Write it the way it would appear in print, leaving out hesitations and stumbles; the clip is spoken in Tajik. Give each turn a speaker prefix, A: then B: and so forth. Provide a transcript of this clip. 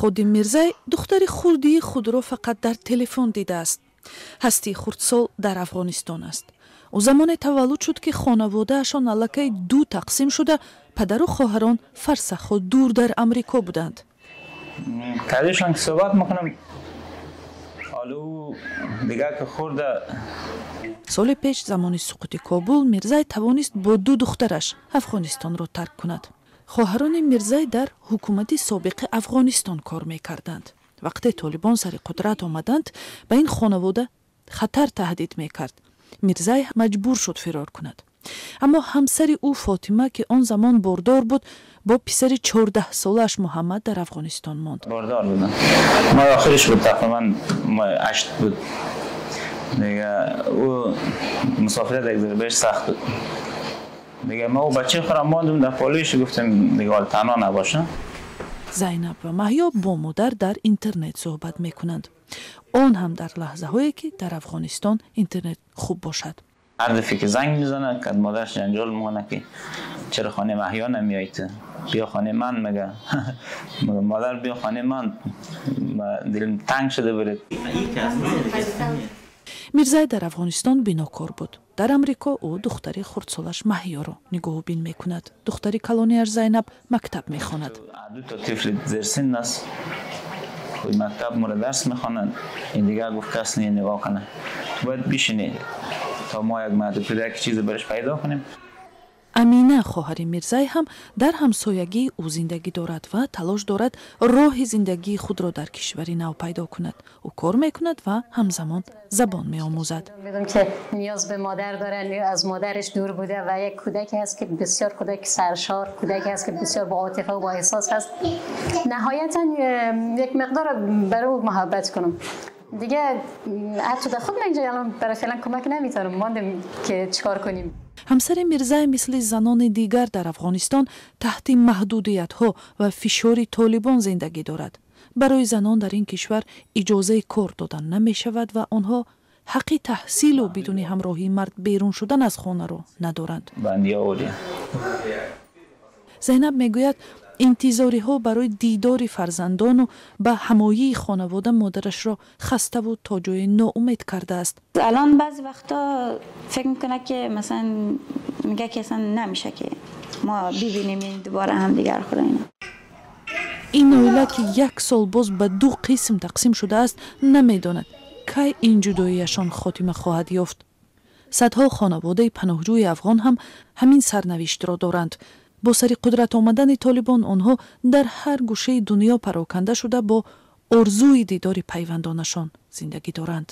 A: Ходим Мирзай духтари хурдии худро фақат дар телефон дидааст. Ҳастии хурдсол дар Афғонистон аст. Ӯ замоне таваллуд шуд, ки хонаводаашон аллакай ду тақсим шуда, падару хоҳарон фарсахҳо дур дар Амрико буданд.
B: کدیشان که صحبت میکنم، حالا او دیگه که خورده.
A: Соли пеш, замони суқути Кобул, Мирзай тавонист бо ду духтараш Афғонистонро тарк кунад. Хоҳарони Мирзай дар ҳукумати собиқи Афғонистон кор мекарданд. Вақте Толибон сари қудрат омаданд, ба ин хонавода хатар таҳдид мекард. Мирзай маҷбур шуд фирор кунад, аммо ҳамсари ӯ Фотима, ки он замон бордор буд, бо писари 14-солааш Муҳаммад дар Афғонистон монд.
B: باردار بودم، ماه آخرش بود، تقریبا ماه 8 بود دیگه. او مسافرت یک ذره بهش سخت بود دیگه. ما و بچه خورم ماندم در پالویش، گفتم دیگه حال تنها نباشه.
A: Зайнаб ва Маҳё бо модар дар интернет суҳбат мекунанд, он ҳам дар лаҳзаҳое, ки дар Афғонистон интернет хуб бошад.
B: هر دفعه که زنگ میزنه که مادرش جنجال میکنه که چرا خانه محیا نمیای، تو بیا خانه من. میگه مادر بیا خانه من، دلم تنگ شده برات.
A: Мирзай дар Афғонистон бинокор буд. Дар Амрико ӯ духтари хурдсолаш Маҳёро нигоҳубин мекунад. Духтари калониаш Зайнаб мактаб мехонад.
B: دو تا طفل زیر سن است، خود مکتب مورد درس میخوانند. این دیگه گفت کس نیه نگاه کنه، باید بشینی تا ما یک مهد کودک چیز برش پیدا کنیم.
A: Амина, хоҳари Мирзай, ҳам дар ҳамсоягии ӯ зиндагӣ дорад ва талош дорад роҳи зиндагии худро дар кишвари нав пайдо кунад. Ӯ кор мекунад ва ҳамзамон забон меомӯзад.
C: میدونم که نیاز به مادر داره، از مادرش دور بوده و یک کودکی هست که بسیار کودک سرشار، کودکی هست که بسیار با عاطفه و با احساس هست. نهایتا یک مقدار برای او محبت کنم دیگه. حتی در خود من اینجا الان برای فعلا کمک نمیتونم، ماندم که چیکار کنیم.
A: Ҳамсари Мирзай мисли занони дигар дар Афғонистон таҳти маҳдудиятҳо ва фишори Толибон зиндагӣ дорад. Барои занон дар ин кишвар иҷозаи кор дода намешавад ва онҳо ҳаққи таҳсилу бидуни ҳамроҳии мард берун шудан аз хонаро надоранд.
B: بندی آوردیم.
A: Зайнаб мегӯяд, интизориҳо барои дидори фарзандону ба ҳамоии хонавода модарашро хаставу то ҷое ноумед кардааст.
D: الان بعضی وقتا فکر میکنه که مثلا میگه که اصلا نمیشه که ما ببینیم، یعنی دوباره هم دیگر خدا اینا.
A: Ин оила, ки як сол боз ба ду қисм тақсим шудааст, намедонад, кай ин ҷудоияшон хотима хоҳад ёфт. Садҳо хонаводаи паноҳҷӯи афғон ҳам ҳамин сарнавиштро доранд. Бо сари қудрат омадани Толибон онҳо дар ҳар гӯшаи дунё пароканда шуда, бо орзуи дидори пайвандонашон зиндагӣ доранд.